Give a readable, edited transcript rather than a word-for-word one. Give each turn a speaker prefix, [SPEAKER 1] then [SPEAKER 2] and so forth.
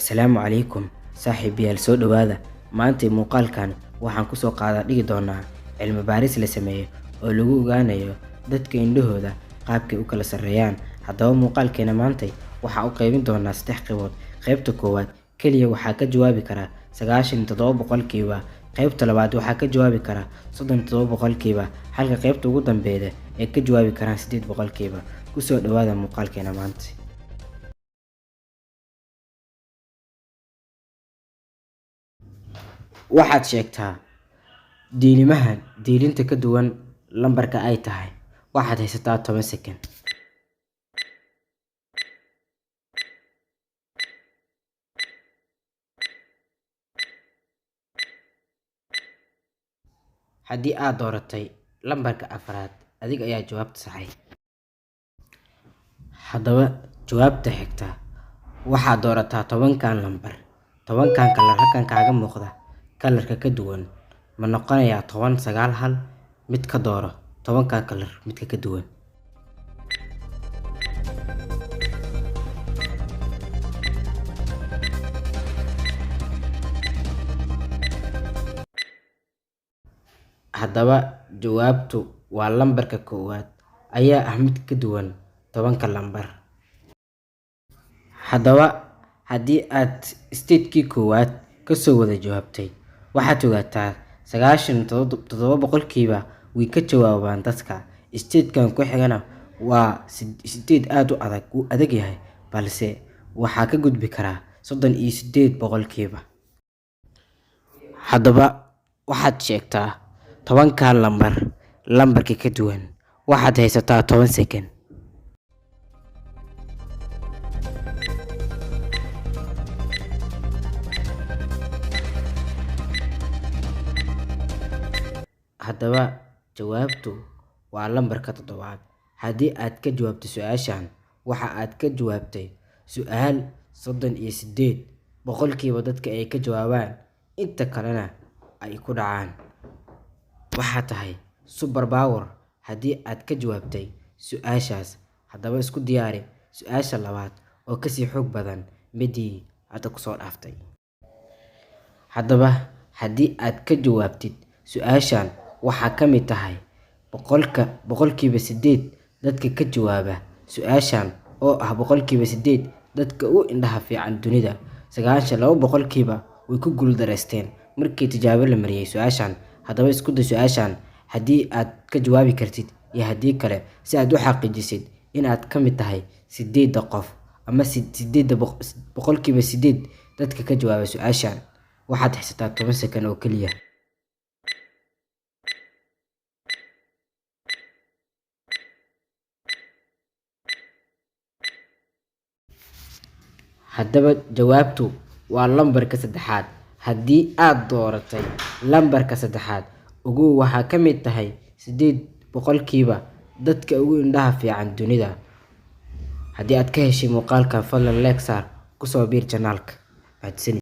[SPEAKER 1] Asalaamu calaykum saaxiibayaal, soo dhawaada. Maanta muuqaalkan waxaan kusoo qaadaa dhigi doonaa cilmi baaris la sameeyo oo lagu ogaanayo dadka indhahooda qaabkay u kala sarreeyaan. Haddaba muuqaalkeena maantay waxaa u qaybin doonaa saddex qaybood. Qaybta koowaad kaliya waxaa ka jawaabi kara 97%, qaybta labaad waxaa ka jawaabi kara 37%, halka qaybta ugu dambeeda ay ka jawaabi karaan 8%. Kusoo dhawaada muuqaalkeena maanta. Waxaad sheegtaa diilimahan diilinta ka duwan lambarka ay tahay. Waxaad haysataa 10 second. Haddii aad dooratay lambarka afraad, adiga ayaa jawaabta saxay. Haddaba jawaabta xigta waxaad doorataa 10-kan lambar. 10-kan kalar halkan kaaga muuqda kalarka ka duwan ma noqonayaa 10 9 1? Mid ka dooro 10-kan kalar midka ka duwan. Haddaba jawaabtu waa lambarka koowaad ayaa ah mid ka duwan 10-ka lambar. Haddaba haddii aad state-kii koowaad kasoo wada jawaabtay, waxaad ogaataa 97% way ka jawaabaan dadka. State-kan ku xigana waa state aad u adag, wuu adag yahay, balse waxaa ka gudbi karaa 38%. Haddaba waxaad sheegtaa 10-kan lambar lambarka ka duwan. Waxaad haysataa 10 second. Haddaba jawaabtu waa lambarka toddobaad. Haddii aad ka jawaabtay su-aashan, waxa aad ka jawaabtay su-aal 38% dadka ay ka jawaabaan, inta kalena ay ku dhacaan. Waxaa tahay super power haddii aad ka jawaabtay su-aashaas. Haddaba isku diyaari su-aasha labaad oo kasii xoog badan midii hadda kusoo dhaaftay. Haddaba haddii aad ka jawaabtid su-aashan, waxaa ka mid tahay 8% dadka ka jawaaba su-aashan, oo ah 8% dadka ugu indhaha fiican dunida. 92% way ku guuldareysteen markii tijaabo la mariyay su-aashan. Haddaba isku day su-aashan haddii aad ka jawaabi kartid iyo haddii kale, si aad u xaqiijisid in aad ka mid tahay 8 qof ama 8% dadka ka jawaaba su-aashan. Waxaad haysataa 10 second oo keliya. Haddaba jawaabtu waa lambarka saddexaad. Haddii aad dooratay lambarka saddexaad, ogow waxaa ka mid tahay 8% dadka ugu indhaha fiican dunida. Haddii aad ka heshay muuqaalkan, fadlan like saar, kusoo biir channel-ka. Mahadsanid.